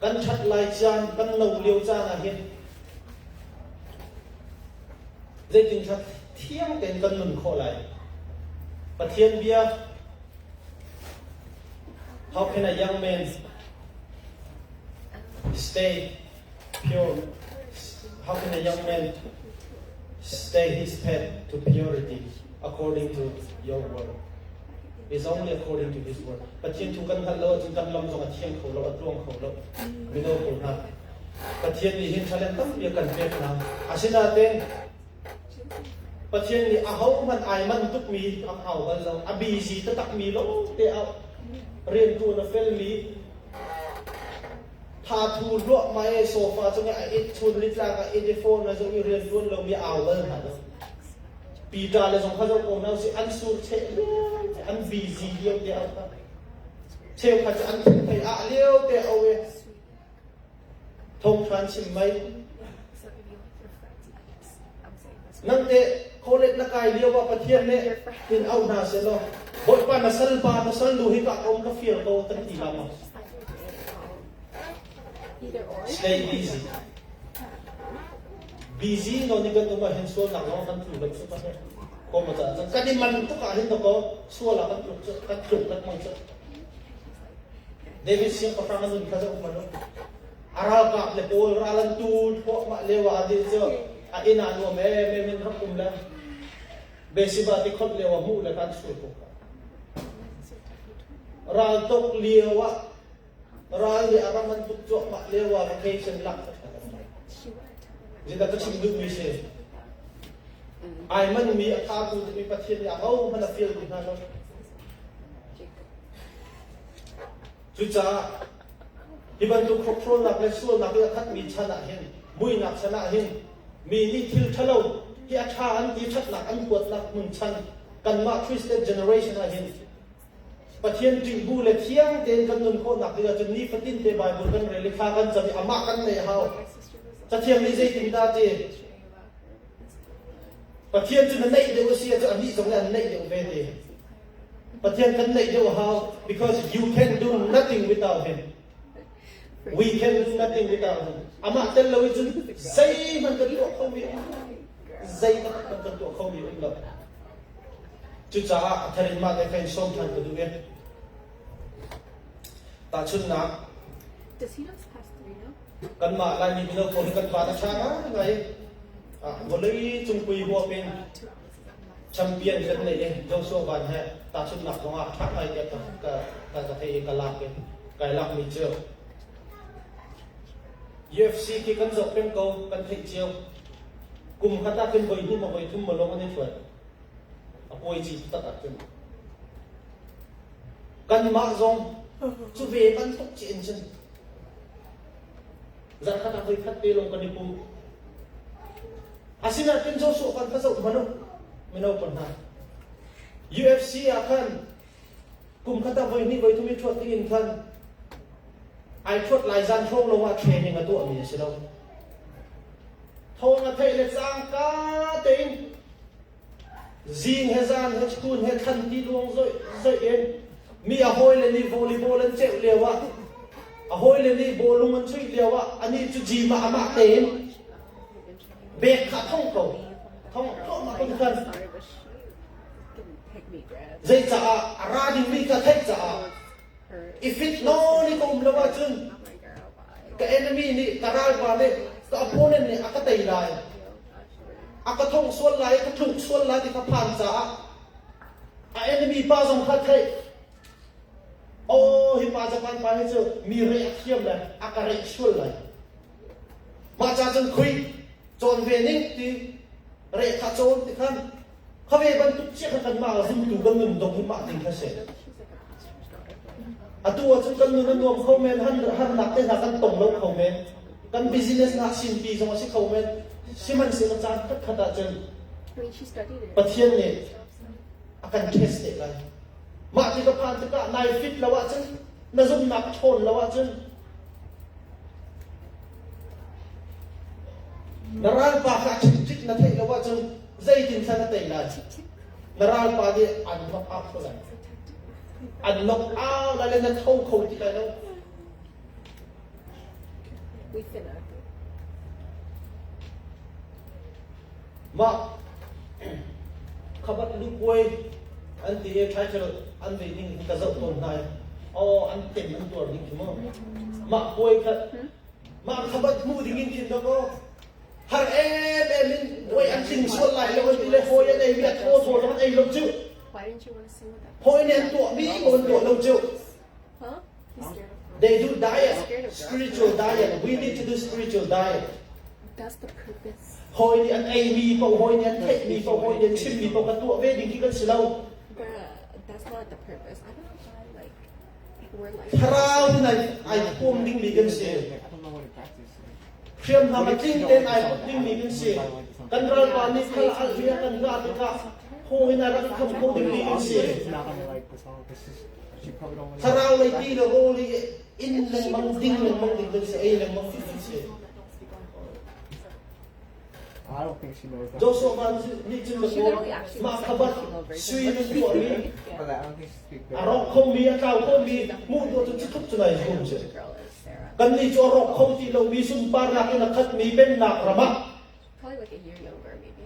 Kan ṭhat lai caan, kan no lio caan ah hin zeitin ṭhat thiang tein kan nun khawh lai? Pathian bia. How can a young man stay pure? How can a young man stay his path to purity according to your word? It's only according to his word. Pathian thu kan hngalh lo ahcun kan lam zong a thiang kho lo, a tluang kho lo. Mino pawl hna, Pathian nih hin talent tampi a kan pek hna. Asinain Pathian nih ahohmanh aa man tukmi an au bal lo, a busy taktakmi lo te ah rianṭuan a felmi, tha thu luahmah e, sofa cung i a et chun, litlak a et i phone a zong i rianṭuan lomi au bal hna lo. Peter le zong kha zoh ko hna usih, an sur cheh lio, an busy lio te au kha. Cheukhat cu an theih ah lio te au e. Thawngṭha an chim mai. Nangte college na kai lio ah Pathian nih in auh hna sehlaw, Bawipa na salpa, na salnu hi ka um, ka fial ko, kan ti lam ah. Stay busy. Busy nawn i kan um ah hin sualnak lawng kan tluk lo cu ka hmuh. Kawm a caan cang. Kan i man tuk ah hin tuk aw, sual ah kan tluk cu, kan tluk kan hmang cu. David siangpahrang a nun kha zoh hmanh u. A ralkap le pawl ral an tul thawh mah lio ah a dih cu a inn ah nuam em em in rak um le Bathsheba ti kholh lio ah hmuh le kan sur ko. Ral tok lio ah ral nih a ram an tuk cuahmah lio ah vacation lak khat khat an lak. Zeidah ka chim duhmi si? Aa manmi a thaku tukmi Pathian nih ahohmanh a fial duh hna lo. Cucaah hi bantuk hrawkhrolnak le sualnak i a khatmi chan ah hin, muihnak chan ah hin, mi nih thil ṭhalo hi a ṭha an ti ṭhatnak an kuatnak hmun chan, kanmah twisted generation ah hin Pathian ṭihbu le thiang tein kan nun khawhnak ding ahcun nifatin te Baibal kan rel i thla kan cam i amah kan neih a hau. Cathiang nih zeitin dah ti? Pathian cu na neih deuh a si ahcun anih zong le an neih deuh ve ti. Pathian kan neih deuh a hau, because you can do nothing without him. We can do nothing without him. Amah tel lo i cun zeihmanh kan tuah khomi um lo. Zeihmanh kan tuah khomi um lo. Cucaah a thar in mah te kha in sawm ṭhan ka duh i tahchunhnak. Does he not pass through now? Kanmah Laimi mino pawl hi kan pa na ṭha ngaingai. Ah, vawlei cungpui huap in champion kan nei i Joshua Van he tahchunhnak zongah a ṭha ngai tiah ka, ka, ka, ka theih i ka lak i ka i lakmi cu U F C khi kan zoh peng ko, kan theih cio. Kum khat ah khin voi hnih maw voi thum maw lawng an i ṭhuat. A puai ci taktak cun kanmah zong cu ve bantuk ci in cun zarh khat ah voi khat te lawng kan i pum. Asinain Joshua kan ka zoh hmanh uh, mino pawl hna. U F C ah khan kum khat ah voi hnih voi thum i ṭhuat ding in khan Ai thuat lai zan thawng lo ah training a tuahmi a si lo. Thawng a theih le cangka tein zing he zan he chun he thlan ti luang zoih zoih in mi a hawi le ni volleyball an ceuh lio ah, a hawi le ni bawlung an chuih lio ah, ani cu gym ah amah tein bek kha thong ko, thong thong a kun khan. Zei caah a ra dingmi kha theih caah i fit nawn i ka um lo ahcun ka enemy nih, ka ralpa nih, ka opponent nih a ka tei lai, a ka thong sual lai, a ka tluk sual lai ti kha phan caah a enemy pa zong kha theih. Aw, hi pa Japan pa hi cu mi reh a thiam lai, a ka reh sual lai. Mah ca cun khui cawn ve ning ti, reh kha cawn ti khan kha ve bantuk cia kha kanmah zumtu kan nun dong hi mah ding kha si. Atu ahcun kan nun a nuam kho men, han harnak te hna kan tong lo kho men, kan business hna sinpi zong a si kho men, sihmanhsehlaw caan khatkhat ahcun Pathian nih a kan test te lai. Mah ti ka phan tikah nai fit lo ahcun, na zumnak ṭhawn lo ahcun, na ralpa kha ṭhitṭhit na theih lo ahcun, zeitin kha na tei lai? Na ralpa nih an knock out ko lai. An knock out lai le na tho kho ti lai lo. Mah khabat lu puai an ti i title an ve ding ka zoh tawn hna i. Aw, an tem an tuar ding khi maw? Mah puai khat, mah khabat hmuh ding in khin dah ko. Har em em in puai an tling sual lai lo an ti le, hawi an ei mi a thaw thaw lo an ei lo cu. Hawi nih an tuahmi ko an tuah lo cu. They do diet, spiritual diet. We need to do spiritual diet. That's the purpose. Hawi nih an eimi paoh, hawi nih an theihmi paoh, hawi nih an chimmi paoh kha tuah ve ding khi kan si lo. But that's not the purpose. I don't know why, like, we're like Thlarau nih ai, ai thuam dingmi kan si. Hriamnam a tling tein ai put dingmi kan si. Kan ralpa nih thal alh mi a kan ngah tikah hawi nih a rak i kham kho dingmi kan si. Thlarau lei ti le rawl i in lengmang ding lengmang ding kan si, ei lengmang ding kan si. Joshua van nih cun ka tuah, mah khabat sui nan tuahmi, a rawk khomi, a tlau khomi hmuh tuah cu cutluk cu nai zuam si. Kannih cu a rawk kho ti lomi sunparnak in a khatmi pennak ram ah Probably like a year younger, maybe.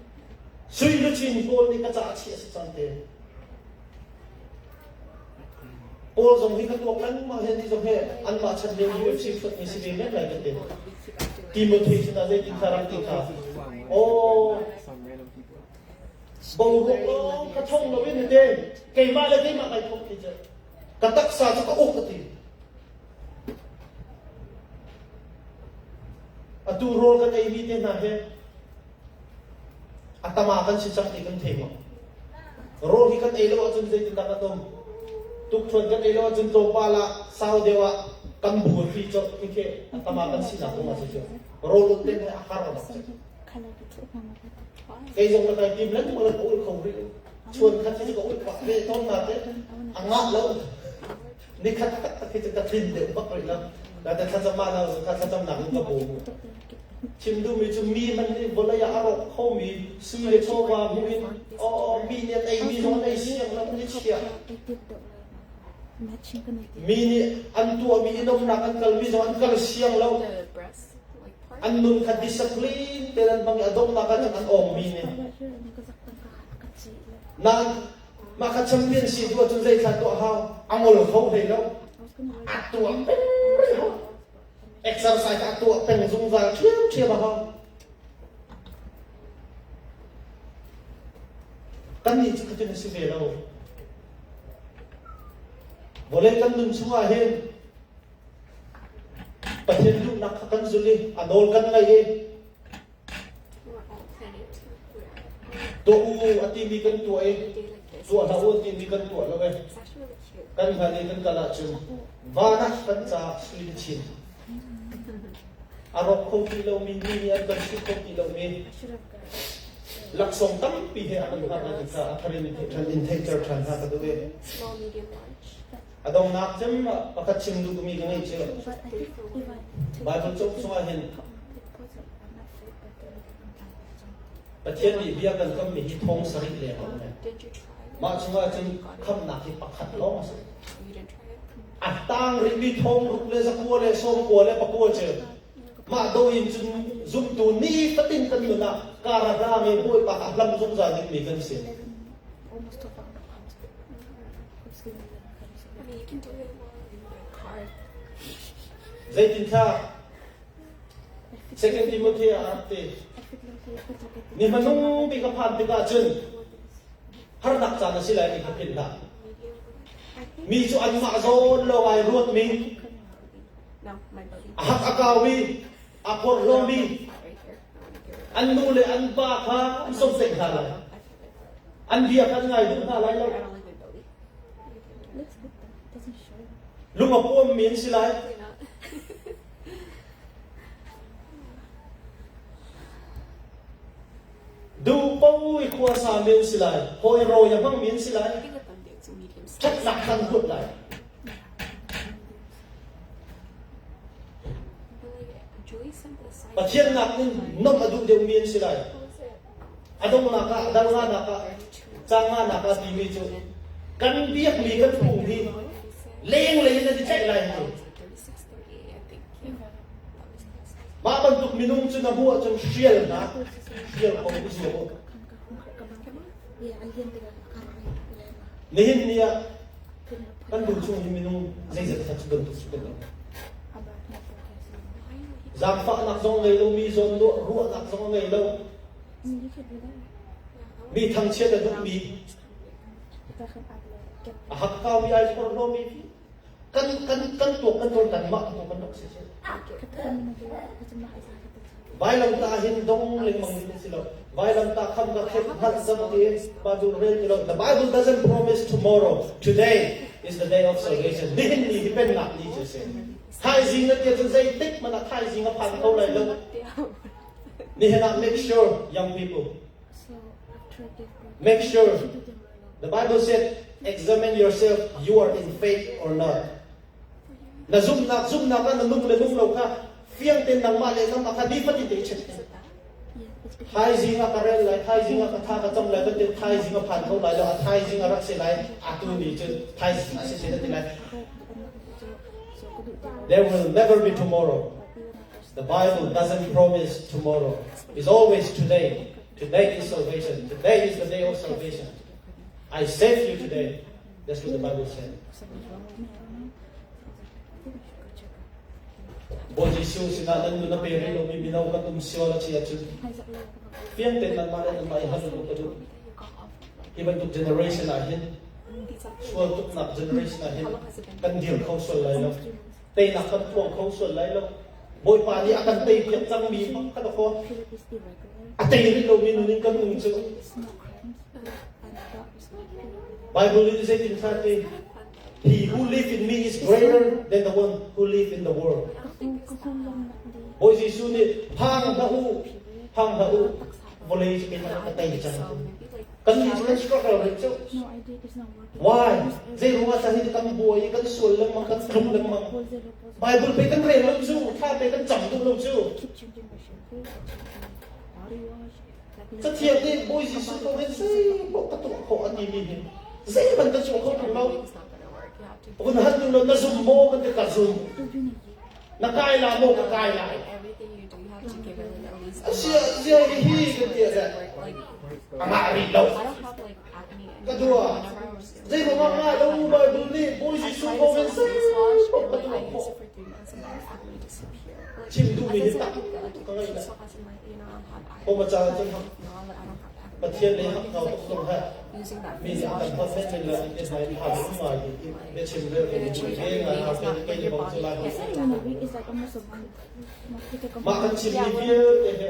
Sui luchin Paul nih ka caah a chiah a si cang te. Paul zong hi ka tuak lengmang he, ni zong he anmah chan U F C phuatmi si ve men lai ka ti. Timothy sinah zeitin kha rak ti kha? Aw, boruak lawng kha thong lo in te, keimah le keimah kai thawk ti ceh. Ka taksa cu ka uk ka ti. Atu rawl kan eimi te hna he a tama kan si cang ti kan thei maw? Rawl hi kan ei lo ahcun zeitindah kan um? Tukṭhuan kan ei lo ahcun tlawmpal ah, sau deuh ah kan bu a hri cawk hi khi a tama kan sinak kong a si cu. Rawl uk te hna a har lo cang. Kei zong na kai tim lengmang le ka ulh kho rih. Chuan khat hi cu ka ulh pah ve tawn hna te a ngah lo. Ni khat taktak hi cu ka tlin deuh bak rih lo. Nate thlacam ah nak zong kha thlacamnak in ka bawm. Chim duhmi cu mi hmanh nih vawlei ah a rawk khomi sui le chawva hmuh in, aw, mi nih an eimi zong an ei siang lo, an i chiah. Mi nih an tuahmi in umnak an kalmi zong an kal siang lo. An nun kha discipline te an hmang i a donghnak ah cun an awngmi nih. Nan mah kha champion si duh ahcun zei thla tuah hau, a ngol kho hlei lo. A tuah peng hlei lo. Exercise a tuah peng zungzal ṭhiamṭhiam a hau. Kannih cu khatin a si ve lo. Vawlei kan nun chungah hin Pathian duhnak kha kan zulh i a nawl kan ngaih i, tuah u a timi kan tuah i, tuah hlah u a timi kan tuah lo i, kan hlan i kan kal ahcun van ah kan caah sui na chin. A rawk kho ti lomi, mi nih an kan sut kho ti lomi, laksawng tampi he a kan hngak hna ti kha a thar in in theih ṭhan, in theihter ṭhan hna ka duh i. Small, medium, large. A dongnak cem pakhat chim duh mi ka ngei cu. Bible cawk chungah hin Pathian nih bia kan kammi hi thawng sarih le a um. Mah chungah cun khamhnak hi pakhat lawng a si. A tang rihmi thawng ruk le zakua le sawmkua le pakua cu mah do in cun zumtu ni fatin kan nun ah kar a hlang i Bawipa a hlam zungzal dingmi kan si. Zeitin kha Second Timothy ah a ti. Ni hmanung bik a phan tikah cun harnak caan a si lai ti ka philh hna. Mi cu anmah zawn lo ai ruatmi, a hak a kau i a porhlawmi, an nu le an pa kha an sawmseh hna lai. An bia kha an ngai duh hna lai lo. Lung a puammi an si lai. Duh paoh i khuasa mi an si lai. Hawi rawi a hmangmi an si lai. Ṭhatnak kan hut lai. Pathian nak nih nom a duh deuhmi an si lai. A dongnak ah, a dal nganak ah, cang nganak ah timi cu kan biakmi kan phung hi lenglei in an i tlaih lai hi. Mah bantuk minung cu na hmuh ahcun hrial hna, hrial ko i zuam u. Nihin ni ah kan duh chung hi minung zeizat khat cu bantuk cu kan um. Zaangfahnak zong a ngei lo, mi zawn ruahnak zong a ngei lo, mi thangchiat a duhmi, a hak kau i ai porhlawmi kan, kan, kan tuak, kan tuak, kan mah tuak, kan tuak si si. Vailam ta hin dong lengmang ding si lo. Vailam ta kham ka khet hngalh zam ti, Bible rel ti lo. The Bible doesn't promise tomorrow. Today is the day of salvation. Nihin ni hi pennak ni cu si. Thaizing na tiah cun zeitik man ah thaizing a phan kho lai lo. Nihin ah make sure, young people. Make sure. The Bible said, examine yourself, you are in faith or not. Na zumhnak, zumhnak ah na nung le nung lo kha, fiang tein nangmah le nangmah kha nifatin te i check. Thaizing ah ka rel lai, thaizing ah ka tha ka cam lai, kan ti thaizing a phan kho lai lo, a thaizing a rak si lai, atu ni cun thaizing a si si na ti lai. There will never be tomorrow. The Bible doesn't promise tomorrow. It's always today. Today is salvation. Today is the day of salvation. I save you today. That's what the Bible said. Bawi Jesuh sinah nan nun a pe rih lomi mino kan um sual a si ahcun fiang tein nanmah le nanmah i hal u ka duh. Hi bantuk generation ah hin, sual tuknak generation ah hin kan dir kho sual lai lo. Teinak kan tuang kho sual lai lo. Bawipa nih a kan tei piak cangmi pakhat a khaw a tei rih lomi nun in kan um cu. Bible in zeitin ṭha ti? He who live in me is greater than the one who live in the world. Bawi Jesuh nih, phang hlah u, phang hlah u, vawlei cu keimah a tei cang. Kannih cu kan struggle rih cu. Why? Zeiruangah cun hi kan buai, kan sual lengmang, kan tluk lengmang. Bible pe kan rel lo cu, thla pe kan cam duh lo cu. Cathiang nih Bawi Jesuh ko hin zei paoh ka tuah khawh a timi hi zei hmanh ka chuah kho ṭung lo. Pakhat hal duh lo, na zum maw? Kan ti, ka zum. Na kai lai maw? Ka kai lai. A si ah, zia hi hi kan ti ah, a ngah rih lo. Ka duh. Zei ruangah ngah lo, Bible nih Bawi Jesuh ko hin zei paoh ka tuah khawh. Chim duhmi hi tak ka ngeih lai. Pawm a ca cun hak, Pathian le hak kau tuk zong he mi nih a kan hmat men men lai, i hmai hau ngai hi, i biachim rel rel hi, ngai hau pen kei le bang cu lai hau. Mah kan chimmi vialte he.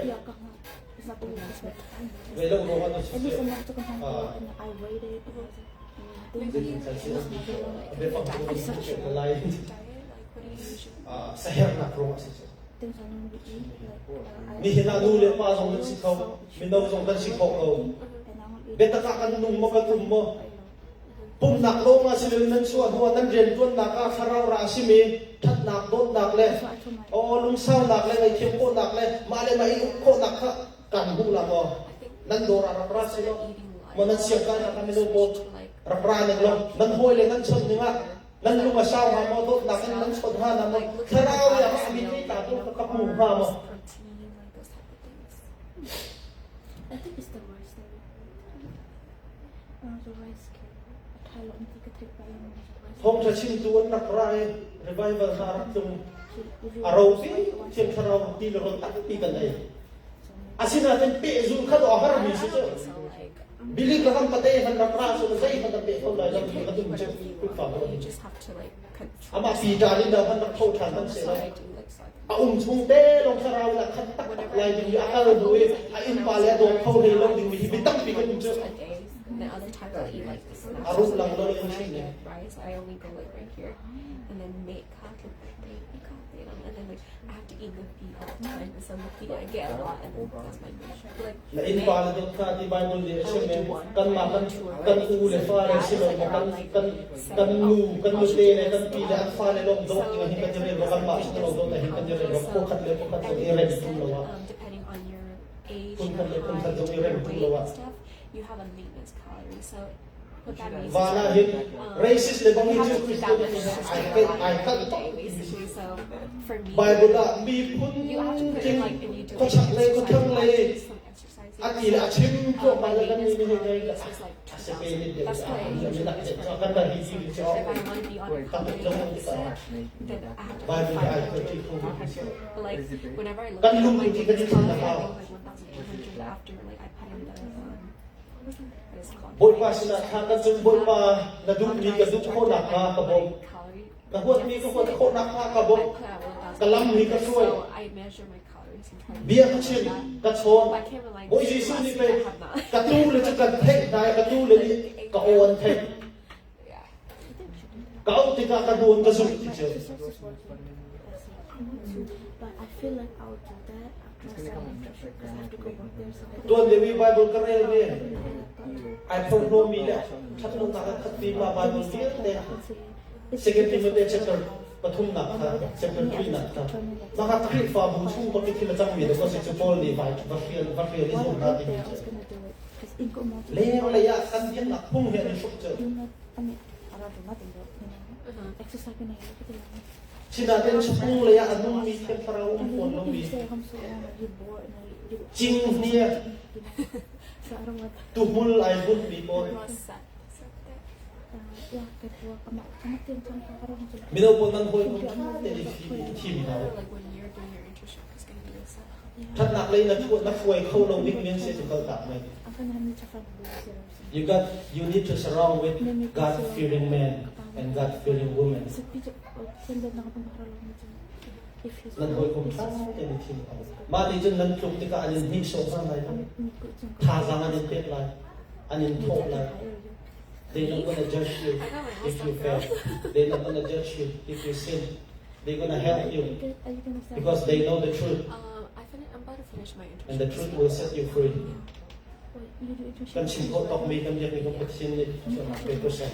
Vei lo ruangah na si si. Ah. Saherhnak ruangah si si. Nihin ah nu le pa zong kan si kho, mino zong kan si khawh ko. Biatak ah kan nung maw, kan um maw? Pumhnak lawng ah si lo in nan chuah hnu ah nan rianṭuannak ah thlarau rah a simi ṭhatnak, dawtnak le aw lungsaunak le ngaihthiam khawhnak le mah le mah i uk khawhnak kha kan hmuh lo maw? Nan dawr ah rak ra si lo maw? Nan siangkainak ah mino pawl rak ra ning lo. Nan hawi le nan chawnh ning ah nan lung a sau hnga maw? Dawtnak in nan chawnh hnga maw? Thlarau i a mah a min nei ta pawl kha ka hmu hnga maw? Thawngṭha chimtu an rak ra i revival hna rak tlung. A ropi thiam thlarau ti le rawl tampi kan ei. Asinain pehzulh kha tawh a harmi si cu. Bilik le ram pate hman rak ra cu, zeihmanh a peh kho lai lo ti ka duh cu. Kut fa ko. Amah Peter in dah hman rak tho ṭhan hman seh law, a um chung te lawng thlarau in a khat taktak lai dingmi, a kal hnu i a innpa le a dawt kho hlei lo dingmi hi mi tampi kan um cu. A ruk lang lo in chim le. Na innpa le dawt hna ti Baibal nih a chim i kanmah kan, kan u le fa le si lo maw, kan, kan, kan nu, kan nute le kan pi le an fa le lawng dawt ding ah hin kan i rel lo, kanmah si lo dawt ah hin kan i rel lo, khua khat le khua khat zong i rem ṭung lo ah, phun khat le phun khat zong i rem ṭung lo ah. Van ah hin racist le bang hi cu Christian nih aa kal, aa kal tuk. Baibal ah miphun tling khuachak lei, khuathang lei a ti le a chim khawh hna le kan nih hi ngai a si pe nih deuh a kan rak hi ti cu ka tuk lo. Baibal ah aa kal ti kho. Kan lung ti kan i thin hau. Bawipa sinah thla kan cun, Bawipa, na duhmi ka duh khawhnak hnga ka bawmh, ka huatmi ka huat khawhnak hnga ka bawmh, ka lammi ka hruai, bia ka chim, ka chawn. Bawi Jesuh nih pei ka tu le cu kan theih hna i ka tu le nih ka aw an theih. Ka auh tikah ka dawn ka zumh ti cu. Tuan Levi Bible ka rel ve. Ai phorhmi le ṭhatlonak a khatpi pa Bible vialte. Second Timothy chapter pathumnak kha, chapter threenak kha. Mah kha Khrihfabu chung bak i thil a cangmi deuh a si cu Paul nih vai va hrial, va hrial i zumh hna timi cu. Lenglei ah kan biaknak phung he an i hruk cu. China ten chapung lei ah a nungmi thiam thlarau um fawn lomi, cing hnia, tuhmul ai bunhmi pawl. Mino pawl nan hawi kong ṭha tein i thim hna. Ṭhatnak lei na hruai kho lo ding men si cu kaltak men. You got, you need to surround with God-fearing men and God-fearing women. Nan hawi kong ṭha tein i thim hna. Mah nih cun nan tluk tikah an in hnihsawh hna lai lo. Thazaang an in pek lai, an in thawh lai. They're not gonna judge you if you fail. They're not gonna judge you if you sin. They're gonna help you because they know the truth. And the truth will set you free. Kan chim khawh tawkmi kan biakmi kong Pathian nih thluachuah pe ko seh.